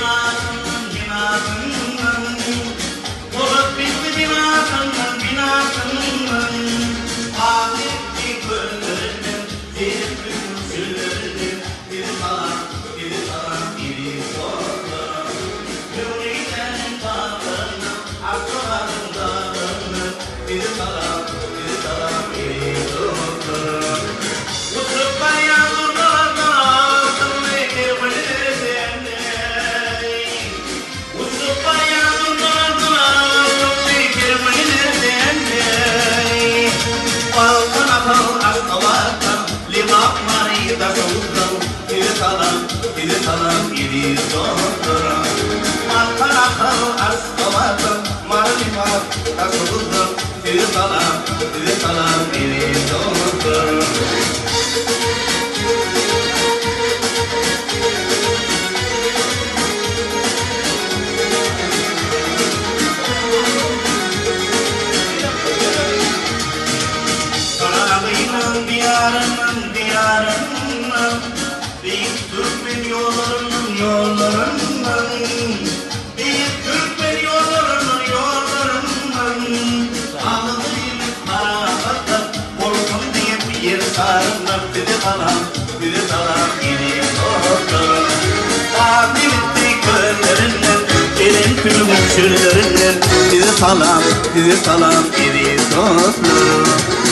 binasyndan, binasyndan. Polat bitdi binasyndan, binasyndan. Agy gitdi gözlerinden, Seýrek düşdüm çöllerinden. Size salam, size salam, eziz dostlar. Möwritäniň bazaryndan, Aşgabadyň daglaryndan. Size salam, size salam, eziz dostlar. Uçup barýan durnalardan altynly kerwenlerden. Uçup barýan durnalardan altynly kerwenlerden. Balkan, Ahal, Aşgabatdan, Lebap, Mary, Daşoguzdan. Size salam, size salam, eziz dostlar. Balkan, Ahal, Aşgabatdan, Mary, Lebap, Daşoguzdan. Size salam, size salam, eziz dostlar. Pyragynyň diýaryndan, diýaryndan, Beýik türkmen ýollaryndan, ýollaryndan, Beýik türkmen ýollaryndan, ýollaryndan, Agzybirlik parahatlyk bolsun diýip ýer şarynda Size salam, size salam eziz dostlar. Gazly gitdi köllerinden, Belent tüwüň çöllerinden, Size salam, size salam eziz dostlar.